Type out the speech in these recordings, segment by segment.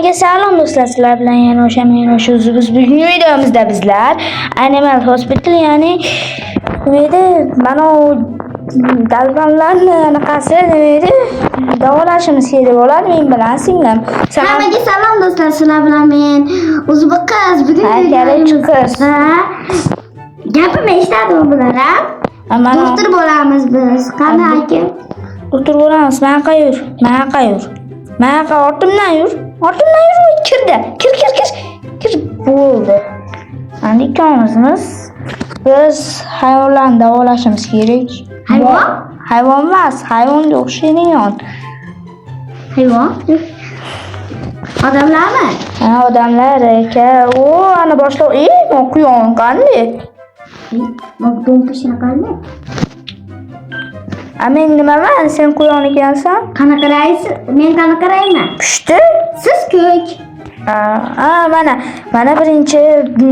Hammaga salom do'stlar, sizlar bilan yana o'sha men o'sha o'zimiz. Bugungi videomizda bizlar Animal Hospital, ya'ni nima edi? Mana u dalvanlarni anaqasi nima edi? Davolashimiz kerak bo'ladi men bilan singlim. Sen ham Hammaga salom do'stlar, sizlar bilan men O'zbek qiz. Bugun Ha, videomizda qiz. Gapimni eshitadimi bular, ha? Mana Doktor bo'lamiz biz. Qani aka? Doktor bo'lamiz. Manaqa yur, manaqa yur. Manaqa ortimdan yur. Ortimdan yur, kirdi. Kir, kir, kir. Kir bo'ldi. Endi ikkovimizmiz. Biz hayvonlarni davolashimiz kerak. Hayvon? Hayvon emas, hayvonga o'xshaydigan. Hayvon? Odamlarmi? Ha, odamlar aka. O, ana boshliq, quyon qanday? Bak do'mpishini qanday? A men nimaman? Sen quyon ekansan? Qanaqa raysiz? Men qanaqa rayman? Pushti? Siz ko'k. A, mana, mana birinchi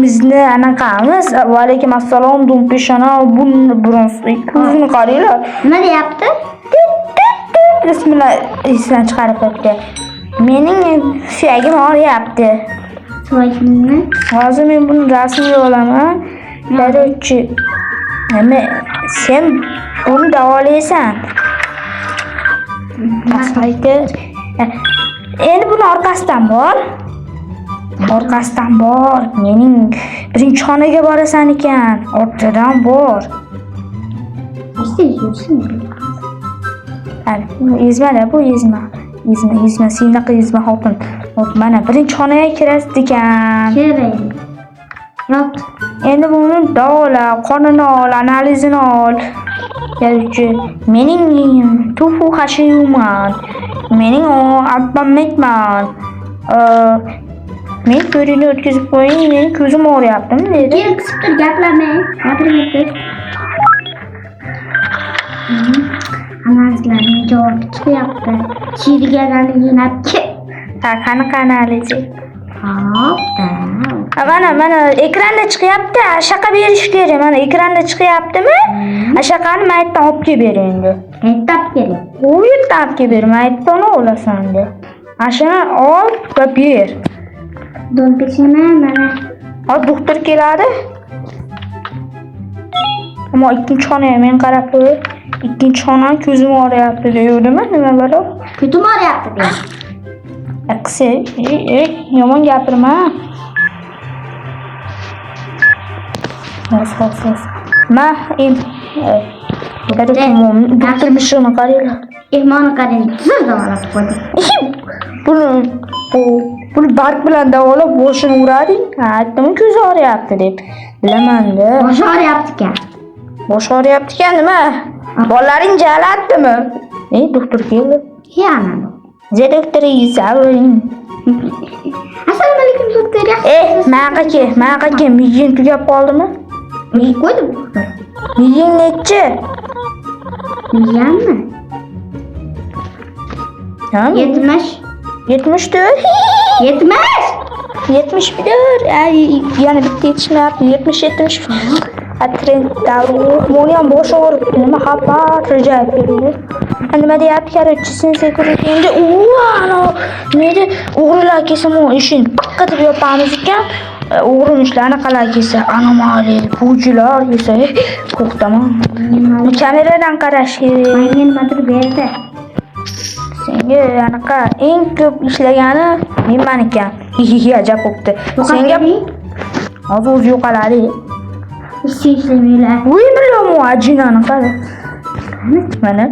bizni anaqamiz. Va alaykum assalom, do'mpishana, burni burun, ko'zini qaranglar. Nima deyapti? Bismillah, esdan chiqarib qo'yibdi. Mening suyagim og'riyapti. Suvakni. Hozir men buni rasmga olaman. Короче, nima, sen buni davolaysan. Asfaltda. Endi buni orqasidan bor. Orqasidan bor. Mening birinchi xonaga borasan ekan. Ortidan bor. Eshitib yursin. Hali, ezma-da bu ezma. Ezma, ezma, senaqa ezma xotin. Hop, mana birinchi xonaga kirasiz ekan. Kerak. Yot. Endi buni davola, qonini ol, analizini ol. Короче, mening tufu hashiyuman. Mening alpammetman. Men ko'ringni o'tkazib qo'ying, meni ko'zim og'riyaptimi dedi. Gel qisib tur, gaplamang. Gapirmay tur. Analizlarning javobi chiqyapti. Chiriganini yenab ke. Ha, qanaqa analizi? Hop, da. Ha, mana, mana ekranda chiqyapti. Ashaqa berish kerak. Mana ekranda chiqyaptimi? Ashaqani maytdan olib kelib ber endi. Qaytib keling. U yerdan olib kelib ber, maytdan olasan endi. Ashuni ol va ber. Do'mpishini mana. Hozir doktor keladi. Ammo ikkinchi xonaga men qarab qo'y. Ikkinchi xonani ko'zim og'riyapti deyavdimi? Nima balo? Ko'tim og'riyapti deyapti. Qisi, yomon gapirma. Hos, hos, hos. Ma, em. Doktor mishig'ini qaranglar. Ehmoni qarang, zo'r davolab qo'ydi. Buni buni barg bilan davolab boshini urading. Ha, aytdim ko'zi og'riyapti deb. Bilaman-da. Boshi og'riyapti ekan. Boshi og'riyapti ekan nima? Bolalaring jalatdimi? Ey, doktor keldi. Yana. The doctor is out. Assalomu alaykum doktor. Maqa ke, maqa ke, miyang tugab qoldimi? Miyang qo'ydim doktor. Miyang nechi? Miyammi? Ha? 70. 74. 70. 74. Ay, yana bitta yetishmayapti. 70 70. A trend davri. Buni ham boshi og'ribdi. Nima xabar? Rejayib berdi. Nima deyapti? Короче, sen security endi ana nima o'g'rilar kelsa, bu eshikni piqqa deb yopamiz ekan. O'g'ri mushlarni qalay kelsa, anomali, bujilar kelsa, qo'rqtaman. Kameradan qarash kerak. Menga nimadir berdi. Senga anaqa eng ko'p ishlagani menman ekan. Hihihi, ajab bo'pti. Senga hozir o'zi yo'qoladi. Ishchi ishlamaylar. Voy bilamu ajinani qara. Mana.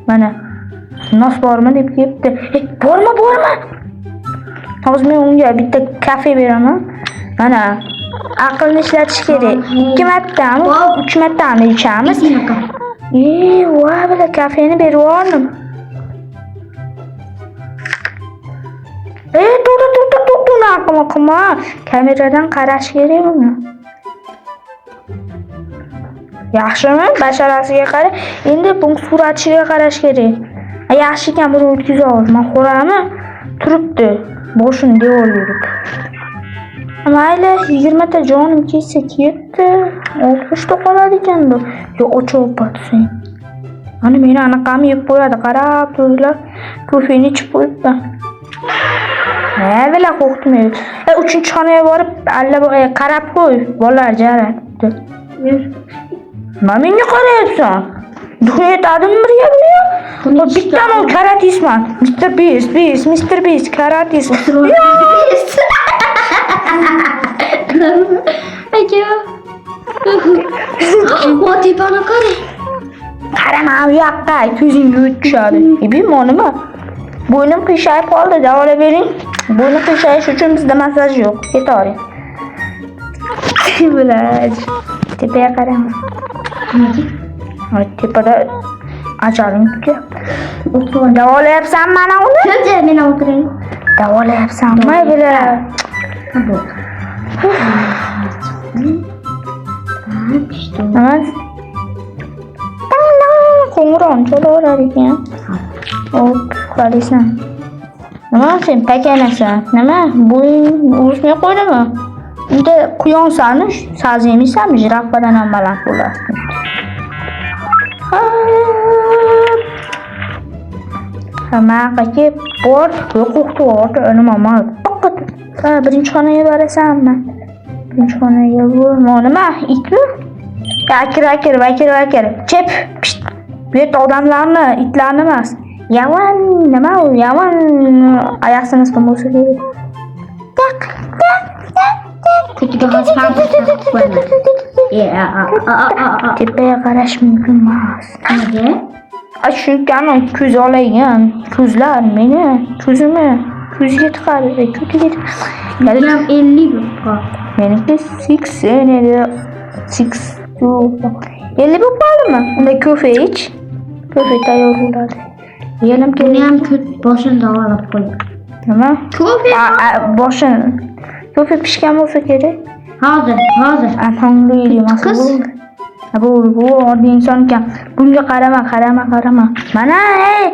Mana. Nos bormi deb kelibdi. Borma, borma. Hozir men unga bitta kafe beraman. Mana. Aqlni ishlatish kerak. 2 martami, 3 martami ichamiz. Voy bila kafeni berib yubordim. To'xta, to'xta, to'xta, unaqa qilma. Kameradan qarash kerak buni. Yaxshimi? Basharasiga qara. Endi buni suratishiga qarash kerak. Yaxshi ekan, buni o'tkazib ol. Men xo'rami? Turibdi. Boshini devorga urib. Mayli, 20 ta jonim ketsa ketdi. 60 ta qoladi ekan bu. Yo, ochyapti sen. Ana meni anaqamni yeb qo'yadi, qarab turinglar. Kofeni ichib qo'yibman. Ne bila qo'rqdim. Uchinchi xonaga borib, alla qarab qo'y, bolalar jarayapti. Yur. Nima menga qarayapsan? Duxni yetadimi birga bunga? Buni Bittani u karatisman. Mr. Beast, Beast, Mr. Beast, karatis. Aka. O tepani qara. Qarama u yoqqa, ko'zingga o't tushadi. Bilma nima? Bo'ynim qiyshayib qoldi, davolab bering. Bo'yni qiyshayish uchun bizda massaj yo'q. Ketavering. Bilaj. Tepaga qarama. Nimaga? Ay, tepada ajalim kutyapti. O'tirib. Davolayapsanmi mana uni? Ko'cha men o'tiray. Davolayapsanmi bila? Ha, bo'ldi. Так, что? Nima? Tang tang qo'ng'iroqni chalaverar ekan. Hop, qaraysan. Nima sen pakanasan? Nima? Bo'ying o'smay qo'ydimi? Unda quyonsan, saz yemaysanmi? Jirafadan ham baland bo'ladi. Hop. Ha, maqa kelib bor, qo'rqitib nima man faqat ha, birinchi xonaga borasanmi? Birinchi xonaga bu nima? Itmi? Akir, akir, vakir, vakir. Chep, pisht. Bu yerda odamlarni, itlarni emas. Yaman, nima u? Yaman oyoq sinasdan bo'lsa kerak. Tak, tak, tak, tak. Ko'tiga hozir pampers taqib qo'yaman. E, a, a, a, a, a. Tepaga qarash mumkin emas. Nimaga? A, chunki ana ko'z olaygan ko'zlar meni ko'zimni ko'zga tiqadi, ko'tiga tiqadi. Ham 50 bo'lib qoldi. Menimki 80 edi. 62. 50 bo'lib qoldimi? Unda kofe ich. Kofe tayyor bo'ladi. Yelim Buni kerak. ham ko't boshini davolab qo'y. Nima? Kofe. A, a, boshini. Kofe pishgan bo'lsa kerak. Hozir, hozir. Alhamdulillah. Qiz. Bu bu oddiy inson ekan. Bunga qarama, qarama, qarama. Mana, ey,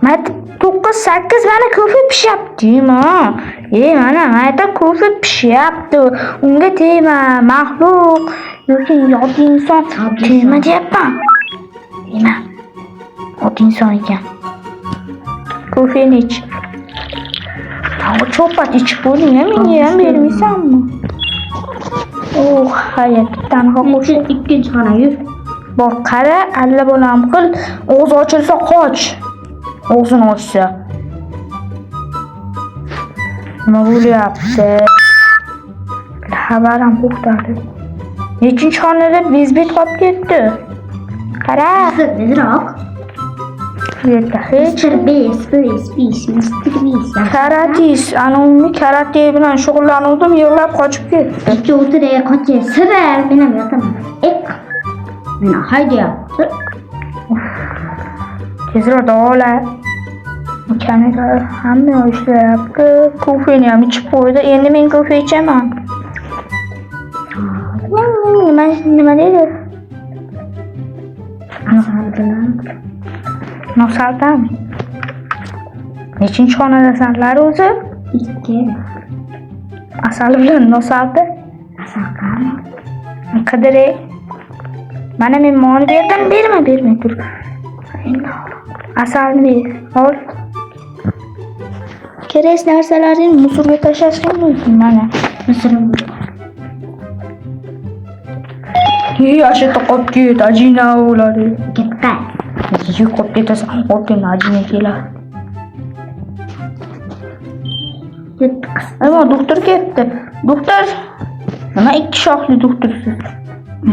mana 9 8 mana kofe pishyapti, deyman. Ey, mana mana kofe pishyapti. Unga tegma, maxluq yoki oddiy inson Oddiy tegma inson. deyapman. Tegma. Oddiy inson ekan. Kofeni ich. Cho'pat ichib bo'lding, menga ham bermaysanmi? Oh, hayot, tanho qo'shiq. Ikkinchi xona yur. Bor, qara, alla bolam qil, og'zi ochilsa qoch. Og'zini ochsa. Nima bo'lyapti? Xabarim to'xtadi. Nechinchi xonada bezbet qolib ketdi? Qara, Tezroq. bu yerda hech Mr. Beast, Beast, Beast, Mr. Beast. Karatis, ana uni karate bilan shug'ullanuvdim, yig'lab qochib ketdi. Ikki o'tir, ey, qoch, sira, men ham yotaman. Ek. Meni haydayapti. Tezroq davola. Kamera hamma ishlayapti. Kofeni ham ichib qo'ydi. Endi men kofe ichaman. Nima dedi? Asal bilan. Nosaldan. Nechinchi xonadasanlar o'zi? Ikki. Asal bilan nosaldi. Asal qani? Qidiray. Mana men moni berdim, berma, berma, tur. Endi ol. Asalni ber. Ol. Kerak narsalarni musorga tashlashing mumkin mana. Misirim. Ey, asha qolib ket, ajina bo'ladi. Ketqa. Ye, qolib ketasan, oltin ajina keladi. Ketdi qiz. Ammo doktor ketdi. Doktor. Nima ikki shoxli doktorsiz?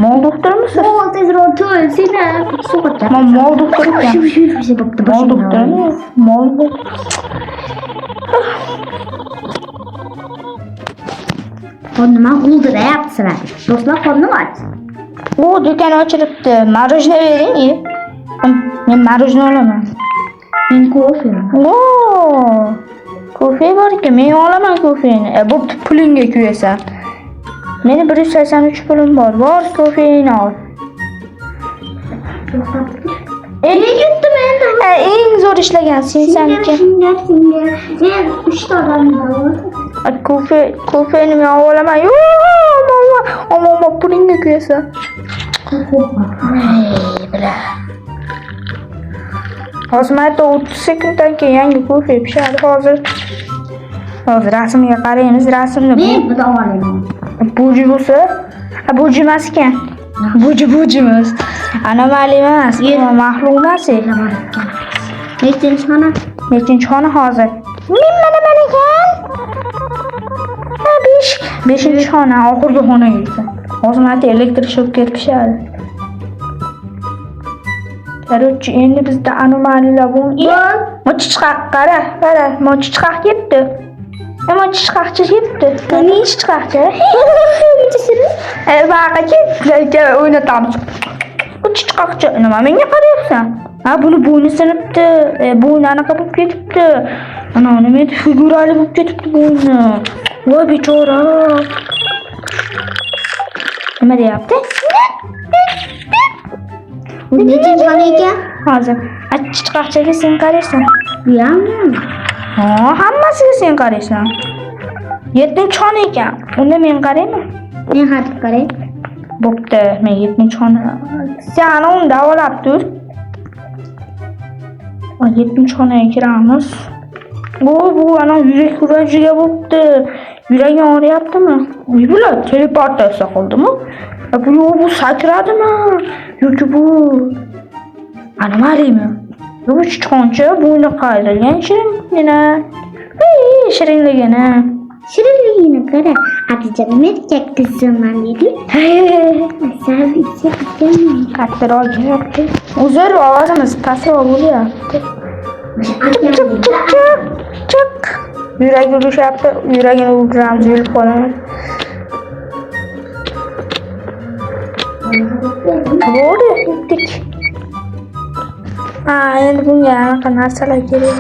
Mol doktormisiz? Ol, tezroq to'l, seni so'qatda. Mol doktor ekan. Shu shu shu bo'pti. Mol doktormi? Mol doktor. Qornim g'uldirayapti. Do'stlar, qornim och. U do'kon ochilibdi. Мороженое bering. Men мороженое olaman. Men kofe. Oo! Kofe bor ekan. Men olaman kofeni. Bo'pti, pulingga kuyasan. Meni 183 pulim bor. Bor, kofeni ol. To'xtab tur. Yutdim endi. Eng zo'r ishlagan sensan-ki. Singer, singer, singer. Men 3 ta odamni davoladim. Kofeni men olaman. Yo'q, omma, omma, pulingga kuyasan. Ey, bila. Hozir mana 30 sekunddan keyin yangi kofe pishadi. Hozir Hozir rasmga qaraymiz. Rasmni bu Men bu da olaman. Buji bo'lsa, ha, buji emas ekan. Buji buji emas. Anomali emas, bu maxluq emas. Nechinchi xona? Nechinchi xona hozir? Men mana mana ekan. Ha, 5. 5-xona, oxirgi xona ekan. Hozir mana elektr shok kelib pishadi. Короче, endi bizda anomaliyalar bu. Mochichqaq qara, qara, mochichqaq ketdi. Mochichqaqcha ketdi. Qani chichqaqcha? E, baqa ketdi, o'ynatamiz. Bu chichqaqcha nima menga qarayapsan? Ha, buni bo'yni sinibdi, bo'yni anaqa bo'lib ketibdi. Ana, nima edi, figurali bo'lib ketibdi bo'yni. Voy bechora. Nima deyapti? Bu nechinchi xona ekan? Hozir. A, chichqaqchaga sen qaraysan. Bu ham. Ha, hammasiga sen qaraysan. 7-xona ekan. Unda men qarayman. Men xatib qaray. Bo'pti, men 7-xona. Sen ana uni davolab tur. 7-xonaga kiramiz. Bu ana yurak urajiga bo'pti. Yuragi og'riyaptimi? Uy, bular teleportatsiya qildimi? Bu yo'q, bu sakradimi? Yoki bu anomaliymi? Bu sichqoncha bo'yni qayrilgan shiringina. Ey, shirinligini. Shirinligini qara. Hatice nima erkak qizimman dedi. Asal ichib ekanman. Qattiqroq kelyapti. Uzr, ovozimiz pastroq bo'lyapti. Chiq, chiq, chiq, chiq, chiq. Yuragi urishyapti. Yuragini urdiramiz, yulib qolamiz. Bo'ldi, yetdik. Ha, endi bunga anaqa narsalar kerak.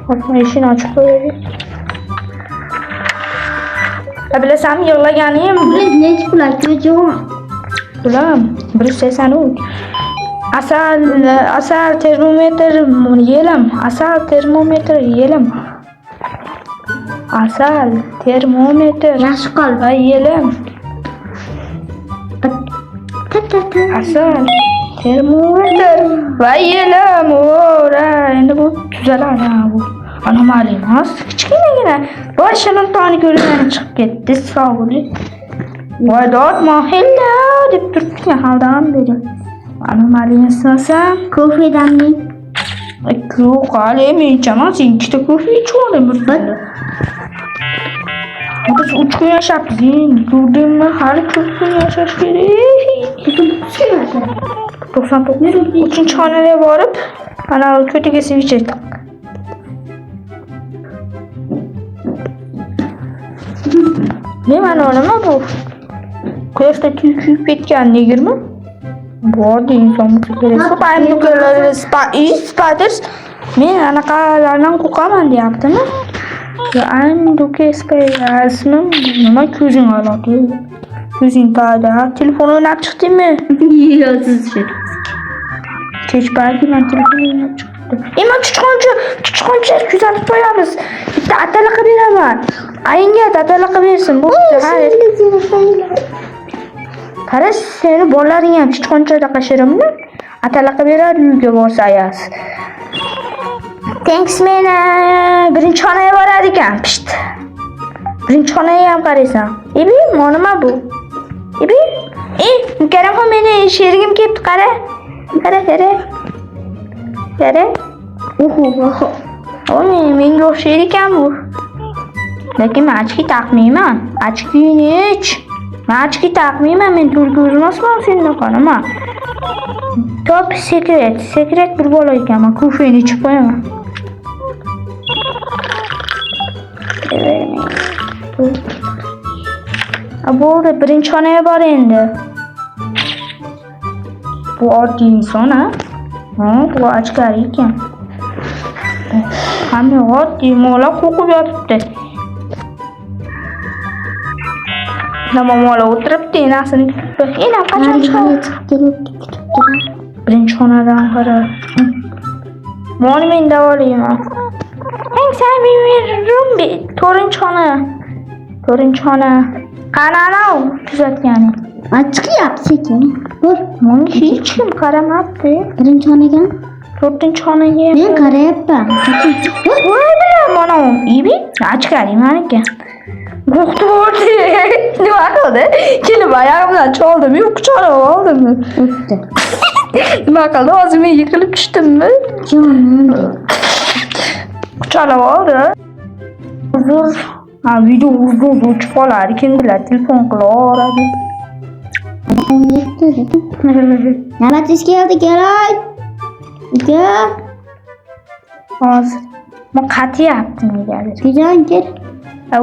Hozir eshikni ochib qo'yaylik. Ha, bilasanmi, yig'laganim Puli nechi pul akajon? Ulan 183. Asal, asal termometr yelim, asal termometr yelim. Asal termometr Yaxshi qol. va yelim. Ta ta ta. Asal termometr va yelim. Ura, endi bu tuzaladi ha bu. Anomali emas, kichkinagina. Voy, shirin toni ko'rib yana chiqib ketdi. Sog' bo'ling. Voy dod mohilla deb turibdi haldan beri. Anomalini sinasam. Kofe damling. Yo'q, hali men ichaman. Sen ikkita kofe ichib olding bir kunda. Biz 3 kun yashabmiz endi, ko'rdingmi? Hali ko'p kun yashash kerak. 99. 3-xonaga borib, ana ko'tiga свеча tiq. Nima nima bu? Quyoshda kuyib kuyib ketgan negrmi? Bu oddiy inson bo'lsa kerak. Spiders men anaqalardan qo'rqaman deyaptimi? Yo, I'm Duke Spider ismim nima ko'zing oladi? Ko'zing tagida. Telefon o'ynab chiqdingmi? Yo'q, siz shu. Kech balki man telefon o'ynab chiqdi. Man chichqoncha, chichqoncha kuzatib qo'yamiz. Bitta atala qilib beraman. Ayinga atala qilib bersin. Bo'pti. Ha. Qara, seni bolalaring ham chichqonchadaqa shirinmi? Atala qilib beradi uyga borsa ayasi. Thanks meni birinchi xonaga boradi ekan. Pisht. Birinchi xonaga ham qaraysan. Ebi, nima bu? Ebi, Mukarramxon meni sherigim kelibdi, qara. Qara, qara. Qara. Uhu, uhu. O, menga o'xshaydi ekan bu. Lekin men ochki taqmayman. Ochkini ich. Men ochki taqmayman, men to'rt ko'rmasman sendan nima. Top secret, secret bir bola ekan. Men kofeni ichib qo'yaman. Ha, bo'ldi, birinchi xonaga bor endi. Bu oddiy inson, ha? Ha, bu ochkari ekan. Hamma oddiy mola qo'rqib yotibdi. Nima mola o'tiribdi, enasini kutib. Enam qachon chiqadi? Chiqib kelibdi, kutib turadi. Birinchi xonadan qara. Mol men davolayman. Thanks, I'm room 4-xona. 4-xona. Qani anav tuzatgani. Chiqyapti sekin. Bor. Bunga hech kim qaramabdi. Birinchi xonaga. To'rtinchi xonaga. Men qarayapman. Voy bilan mana ibi ochkaring maniki. Qo'rqitib yubordi. Nima qildi? Kelib oyog'imdan choldimi, quchoqlab oldimi? O'tdi. Nima qildi? Hozir men yiqilib tushdimmi? Jonim. Quchoqlab oldi. Uzr. Ha, video uzun o'chib qoladi. Kimdirlar telefon qilaveradi. 17 dedim. Navbatingiz keldi, kerak. Uka, Hozir. Men qatyapti negadir. Ukajon kel.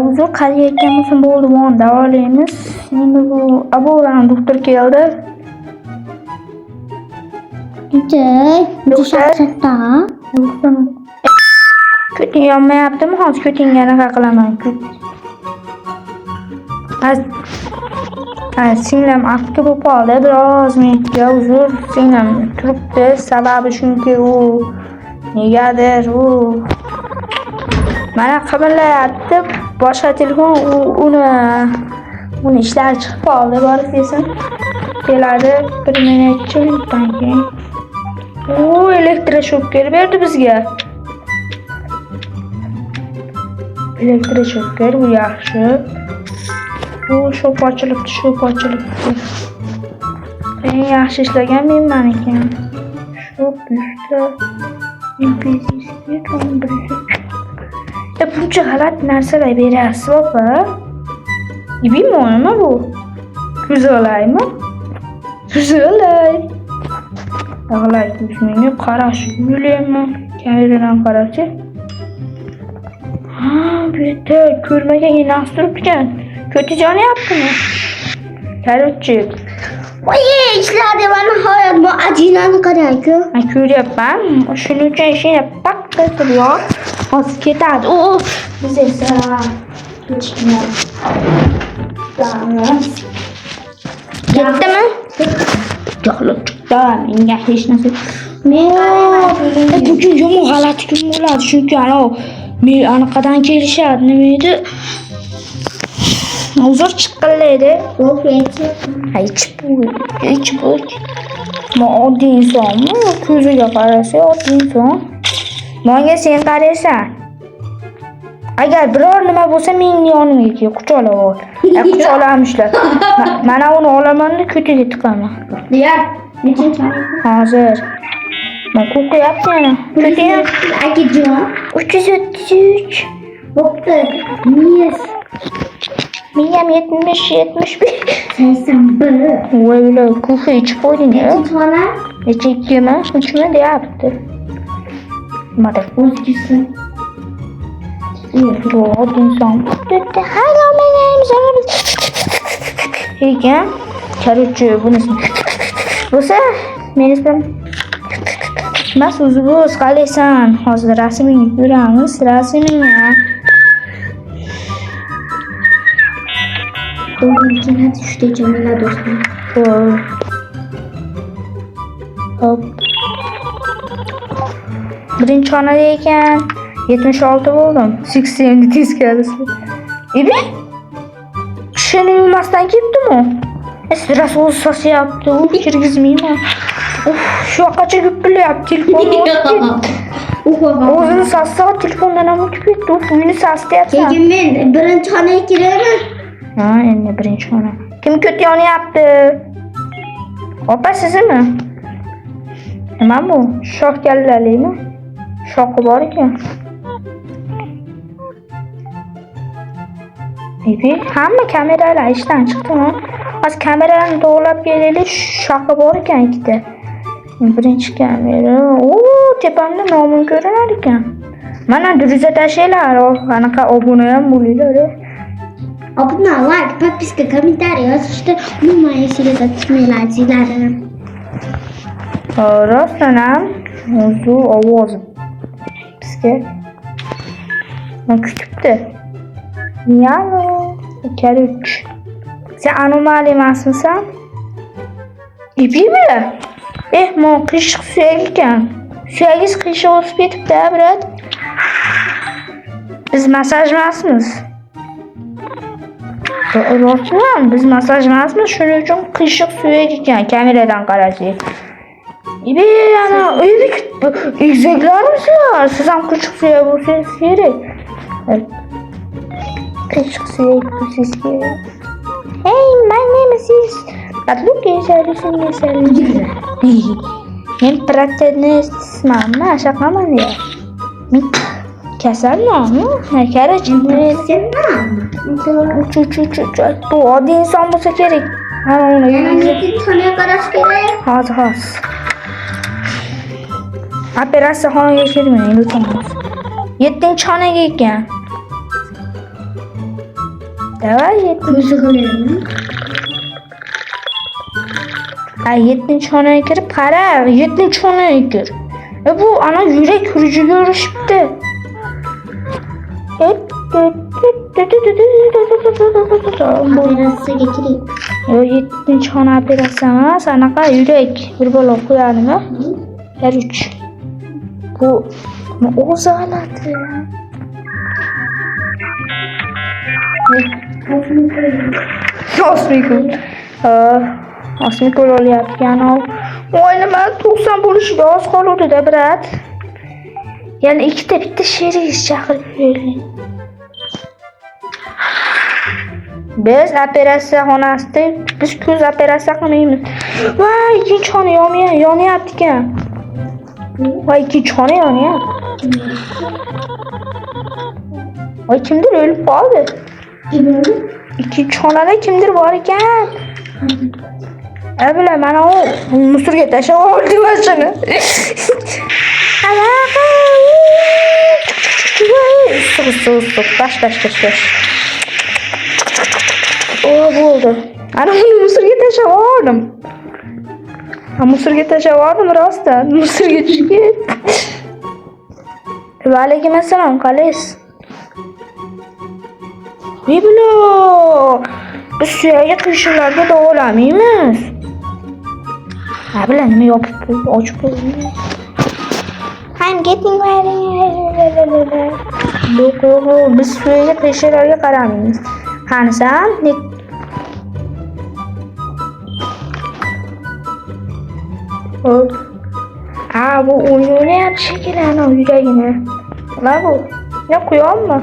Uzr qatiyotgan bo'lsa bo'ldi, buni davolaymiz. Endi bu abolan doktor keldi. Uka, Doktor. Doktor. Doktor. Ko'ting yonmayaptimi? Hozir ko'tingga anaqa qilaman. Ha, singlim afti bo'lib qoldi. Biroz minutga uzr, singlim turibdi. Sababi chunki u negadir u mana qimirlayapti. Boshqa telefon u uni ishlari chiqib qoldi. Borib kelsin. Keladi bir necha minutdan keyin. U elektroshoker berdi bizga. Elektroshoker bu yaxshi. Bu shop ochilibdi, shop ochilibdi. Eng yaxshi ishlagan menman ekan. Shop 100ta NPC'si 11. Buncha g'alati narsalar berasiz, opa. Ibiymi nima bu? Ko'zg'alaymi? Ko'zg'alay. Ag'lay menga qarash yo'laymi? Kameradan qarachi. Ha, bu yerda ko'rmagan enasi turibdi. Ko'ti yonyaptimi? Короче, Voy, ishladi va nihoyat bu ajinani qarang-ku. Men ko'ryapman. Shuning uchun ishini paq qilib yo'q. Hozir ketadi. U biz esa kechikma. Ketdimi? Jo'qlab chiqdi. Menga hech narsa. Men Bugun yomon g'alati kun bo'ladi, chunki anavi men anaqadan kelishadi, nima edi? Uzr chiqqanlaydi. Ha, ichib ichib Men oddiy insonmi? Ko'ziga qarasa oddiy inson. Menga sen qaraysan. Agar biror nima bo'lsa mening yonimga kel, quchoqlab ol. Quchoqlamishlar. Mana uni olaman-da ko'tiga tiqaman. Ya, nechinchi? Hozir. Men qo'rqyapti yana. Ko'ting Akajon. 333. Bo'pti. Yes. Miyam 70 71. 81. Voy ular kofe ichib qo'yding a? Nechinchi xona? Necha ikkimi? Uchmi deyapti. Nimadir O'zgisi. Yo'q, oddiy inson. Hello, my name is ekan. Короче, bunisi bo'lsa, meni ismim emas, o'zi bu qalaysan. Hozir rasmingni ko'ramiz, rasmingni. Bugun keladi uchta Jamila do'stim. Hop. Birinchi xonada ekan. 76 bo'ldim. 80 teskarisi. Ibi? Kishini yuvmasdan ketdimi? Rosa o'zi sosyapti. U kirgizmayman. Uf, shu yoqqacha gupillayapti. Telefonni o'tib ketdi. O'zini sassa telefondan ham o'tib ketdi. Uf, uyni sasityapsan. Keyin men birinchi xonaga kiraman. Ha, endi birinchi xona. Kim ko't yonyapti? Opa sizmi? Nima bu? Shoh kallalikmi? Shoxi bor ekan. Ibi, hamma kameralar ishdan chiqdimi? Hozir kameralarni to'g'rilab kelaylik, shoxi bor ekan ikkita. Birinchi kamera. O, tepamda nomim ko'rinar ekan. Mana druza tashlanglar, anaqa obuna ham bo'linglar. Obuna, like, подписка, kommentariy yozishni umuman esingizdan chiqmanglar, azizlarim. Rostdan ham o'zi ovoz bizga kutibdi. Yalo, короче. Sen anomali emasmisan? Ipimi? Mo qiyshiq suyak ekan. Suyagingiz qiyshiq o'sib ketibdi, brat. Biz massaj emasmiz. Rostdan biz massaj emasmiz, shuning uchun qiyshiq suyak ekan kameradan qarasak. Ibe, ana, egizaklarmisizlar? Siz ham qiyshiq suyak bo'lsangiz kerak. Qiyshiq suyak bo'lsangiz kerak. Hey, my name is Patluki. Men protagonistmanmi? Shaqaman ya. Men kasalmanmi? Короче, uch uch uch uch. Bu oddiy inson bo'lsa kerak. Ana uni Yana yuzi. nechinchi xonaga qarash kerak? Hozir, hozir. Operatsiya xonaga kirmang, iltimos. Yettinchi xonaga ekan. Давай, yettinchi. Ko'zi qilaymi? Ha, yettinchi xonaga kirib qara, yettinchi xonaga kir. E, bu ana yurak xurujiga urishibdi. Operatsiyaga kiring. Yo, yettinchi xona operatsiya emas, anaqa yurak bir balo qo'yadimi? Uch. Bu o'zi g'alati. Osmikul. Osmikul olyapti ov. Voy, nima, 90 bo'lishiga oz qoluvdi-da, брат. Yana ikkita bitta sheringiz chaqirib yuboring. Biz operatsiya xonasida, biz ko'z operatsiya qilmaymiz. Voy, ikkinchi xona yonyapti ekan. Voy, ikkinchi xona yonyapti. Voy, kimdir o'lib qoldi. Ikkinchi xonada kimdir bor ekan. Bilaman, mana u musorga tashlab oldi mashina. Anaqa. Issiq, issiq, issiq. Bash, bash, bash, bash. O, bo'ldi. Ana uni musorga tashlab oldim. Ha, musorga tashlab oldim rostdan. Musorga tushib ketdi. Va alaykum assalom, qalaysiz? Biblo. Biz suyagi qiyshiqlarga davolamaymiz. Ha, bilan nima yopib qo'yib, ochib qo'ydim. I'm getting ready. Yo'q, yo'q, yo'q, biz suyagi qiyshiqlarga qaramaymiz. Qanisan? Hop. Ha, bu o'yin o'ynayapti shekilli, ana yuragini. Nima bu? Ne quyonmi?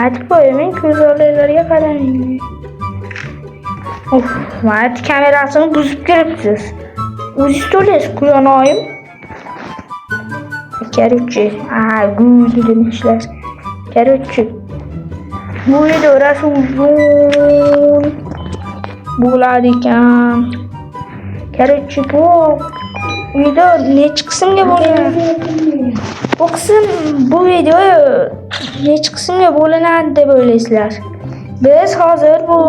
Aytib qo'y, men ko'z oldinglarga qaramayman. Uf, mayt kamerasini buzib kiribsiz. O'zingiz to'laysiz, quyon oyim. Короче, ha, gul demişlar. Короче, bu video rosa uzun bo'ladi ekan. Короче, bu video nechi qismga bo'linadi? Bu qism, bu video nechi qismga bo'linadi deb o'ylaysizlar? Biz hozir bu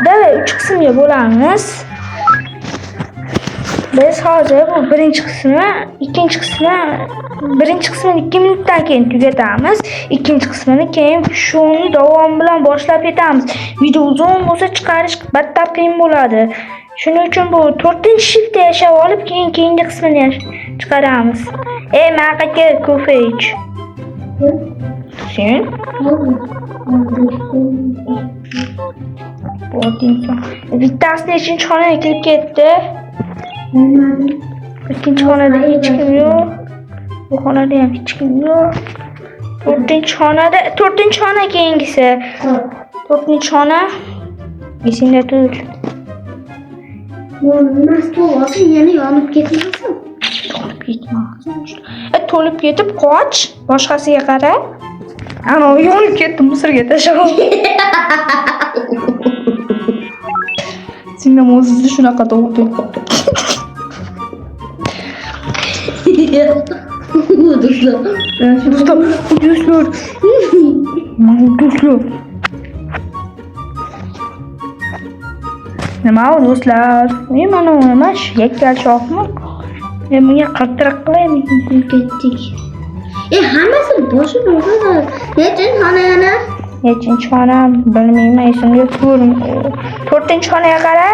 давай 3 qismga bo'lamiz. Biz hozir bu birinchi qismi, ikkinchi qismi, birinchi qismini 2 minutdan keyin tugatamiz. Ikkinchi qismini keyin shuni davom bilan boshlab ketamiz. Video uzun bo'lsa chiqarish battar qiyin bo'ladi. Shuning uchun bu 4-shiftda yashab olib, keyin keyingi qismini chiqaramiz. Ey, maqa kel, kofe ich. Sen? Bu inson. Bittasi nechinchi xonaga kirib ketdi? Ikkinchi xonada hech kim yo'q. Bu xonada ham hech kim yo'q. To'rtinchi xonada, to'rtinchi xona keyingisi. To'rtinchi xona esingda tut. Bo'lmas, to'g'ri, yana yonib ketmasin. To'lib ketmasin. E, to'lib ketib qoch, boshqasiga qara. Ana yonib ketdi, musorga tashlab. Singlim o'zizni shunaqa tug'di. Do'stlar. Do'stlar, do'stlar. Do'stlar. Nima u do'stlar? Men mana u nima shu yakkal shoxmi? Men bunga qattiq qilaymi? Ketdik. E, hammasi boshi bo'ldi. Nechinchi xona yana? Nechinchi xona bilmayman, esimga ko'rim. To'rtinchi xonaga qara.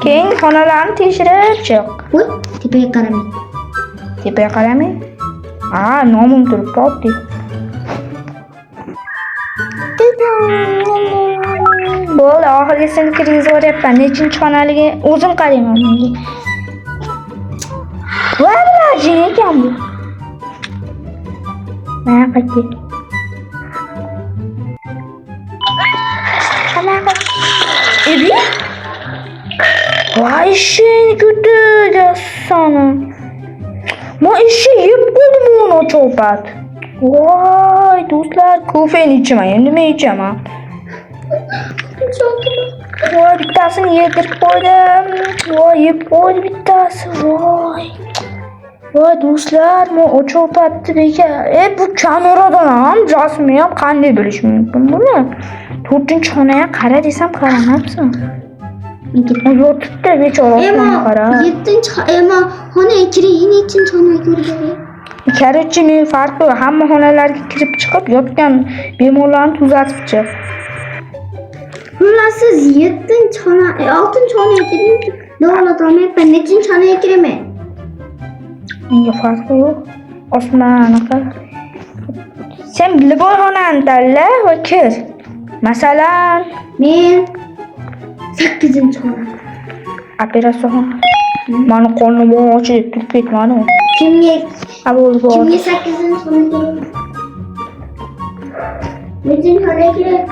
Keyin xonalarni tekshirib chiq. Voy, tepaga qaramang. Tepaga qaramang. Ha, nomim turibdi oddiy. Bo'ldi, oxirgisini kirgizib yuboryapman. Nechinchi xonaligi o'zim qarayman bunga. Jin ekan bu. Mana kel. Qanaqa? Ebi? Voy ishini ko'ti jassoni. Ma eshak yeb qo'ydim uni cho'pat. Voy do'stlar, kofeni ichaman, endi nima ichaman? Voy bittasini yedirib qo'ydim. Voy yeb qo'ydi bittasi. Voy. Voy do'stlar, men ochyapti bekor. Bu kameradan ham rasmni ham qanday bilish mumkin buni? To'rtinchi xonaga qara desam qaramabsan. Yotibdi bechora osmonga qarab. Yettinchi ema xonaga kiring, nechinchi xonaga ko'rgan? Короче, men farqi yo'q. Hamma xonalarga kirib chiqib, yotgan bemorlarni tuzatib chiq. Xullas siz yettinchi xona, oltinchi xonaga kiring. Davlat olmayapman. Nechinchi xonaga kiraman? Menga farqi yo'q. Osmon anaqa. Sen любой xonani tanla va kir. Masalan, Men sakkizinchi xona. Operatsiya xona. Mani qornim och deb turib ketmadi. Kimga Ha bo'ldi, bo'ldi. kimga sakkizinchi xona kerak? Nechinchi xonaga kerak?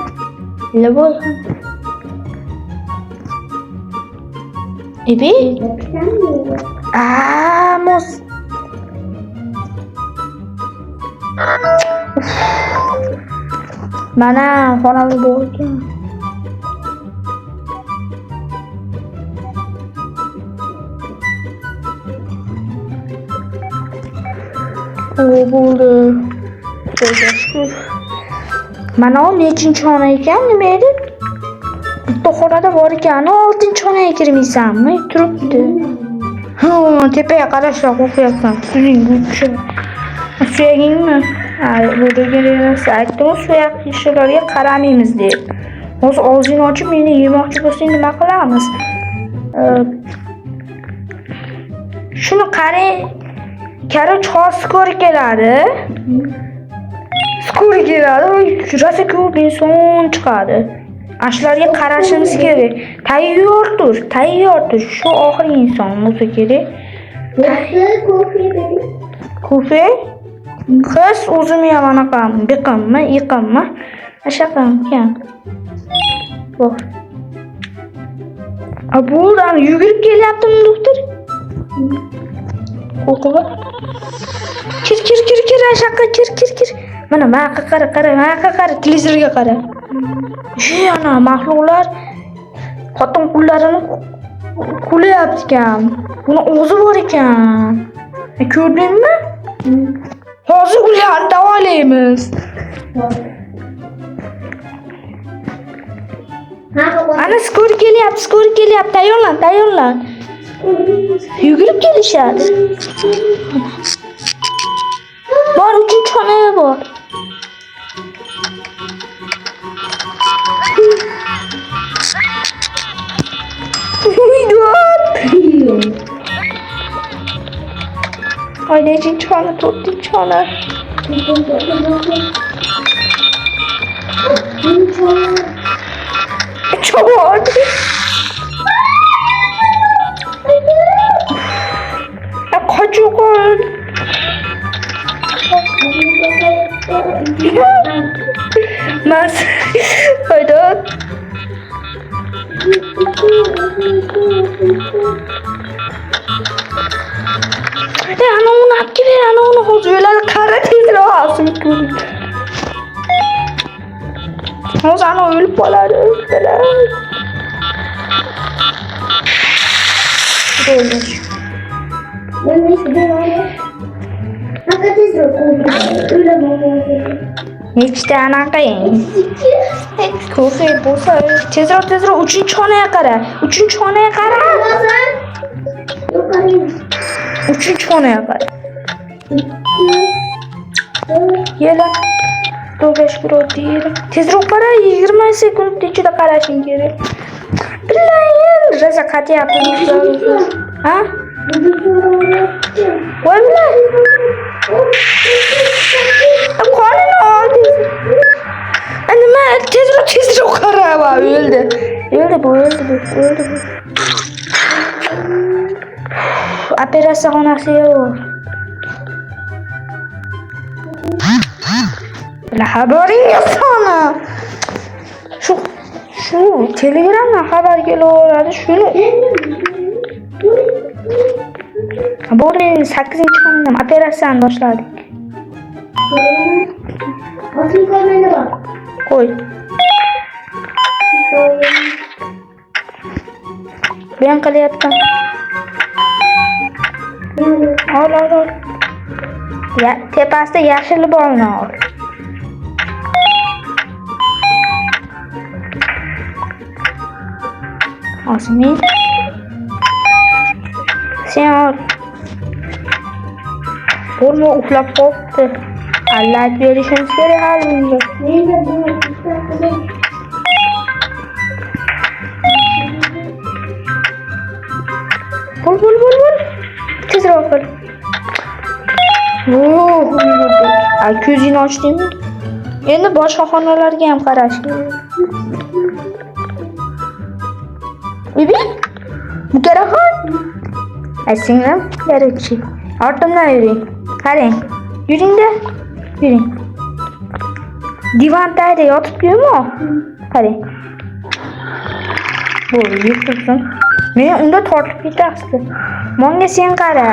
Любой xona. Ebi? Aa, mos. Mana xonamiz bor ekan. O bo'ldi. Xudoga shukur. Mana u nechinchi xona ekan, nima edi? Bitta xonada bor ekan, oltinchi xonaga kirmaysanmi? Turibdi. Ha, tepaga qarashdan qo'rqyapsan. Tuzing tushib. Suyagingmi? Ha, bu degan emas. Aytdim, suyak shishalarga qaramaymiz deb. Hozir og'zingni ochib meni yemoqchi bo'lsang nima qilamiz? Shuni qarang. Короче, hozir скорый keladi. Скорый keladi, rosa ko'p inson chiqadi. Ana shularga qarashimiz kerak. Tayyor tur, tayyor tur. Shu oxirgi inson bo'lsa kerak. Kofe bering. Kofe? Qiz o'zimni ham anaqa biqimmi, iqimmi? Ashaqam ekan. Bor. A bo'ldi, ana yugurib kelyaptimi doktor? Qo'rqib. Kir, kir, kir, kir, ashaqqa kir, kir, kir. Mana mana yoqqa qara, qara, mana yoqqa qara, televizorga qara. Shu ana maxluqlar xotin qullarini kulyapti ekan. Buni o'zi bor ekan. Ko'rdingmi? Hozir ularni davolaymiz. Ana скорый kelyapti, скорый kelyapti. Tayyorlan, tayyorlan. Yugurib kelishadi. Bor, uchinchi xonaga bor. Uydon. Ay nechinchi xona? To'rtinchi xona. Chor. Qochib qol. Mas. Haydot. Ana uni olib kelib ber, ana uni hozir o'ladi. Qara tezroq olsin. Hozir ana o'lib qoladi. Xudoga shukur. Nechta anaqa kofe bo'lsa, tezroq tezroq uchinchi xonaga qara. Uchinchi xonaga qara. Uchinchi xonaga qara. Yela. Xudoga shukur o'tdi. Tezroq qara, 20 sekund ichida qarashing kerak. Billayin, rosa qatyapmiz. Ha? Voy bilan. Qonini oldi. Nima? Tezroq tezroq qara, va o'ldi. O'ldi bu, o'ldi bu, o'ldi bu. Operatsiya xonasiga bor. La xabaring yo'q sani. Shu Telegramdan xabar kelaveradi, shuni. Bo'ldi, endi 8-xonada operatsiyani boshladik. Oltin ko'rmenda bor. Qo'y. Bu ham qilyapti. Ol, ol, ol. Ya, tepasida yashil bolni ol. Osmin. Sen ol. Bo'lma, uxlab qolibdi. Alla aytib berishimiz kerak hali bunga. Menda bor. Bitta qizil. Bo'l, bo'l, bo'l, bo'l. Tezroq bo'l. Voh, yugurdik. Ay, ko'zingni ochdingmi? Endi boshqa xonalarga ham qarash kerak. Bibi? Mukaraxon? Ay, singlim, короче. Ortimdan yuring. Qarang. Yuring-da. Yuring. Divan tagida yotibdi-ku. Qarang. Bo'ldi, yeb tursin. Men unda tortib ketasiz. Menga sen qara.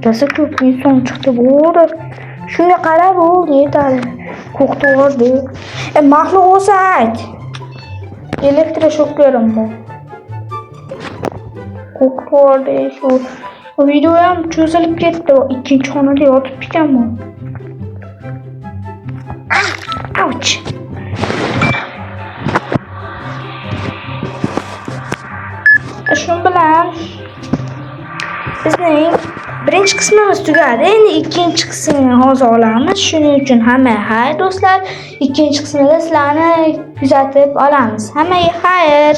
Rosa ko'p inson chiqdi bo'ldi. Shunga qara, bo'ldi, yetadi. Ko'k to'g'ri. E, maxluq bo'lsa ayt. Elektroshokerim bor. Ko'k to'g'ri shu. Video ham cho'zilib ketdi. Ikkinchi xonada yotib ekanman. Ouch. Shu bilan bizning birinchi qismimiz tugadi. Endi ikkinchi qismini hozir olamiz. Shuning uchun hammaga xayr, do'stlar. Ikkinchi qismida sizlarni kuzatib olamiz. Hammaga xayr.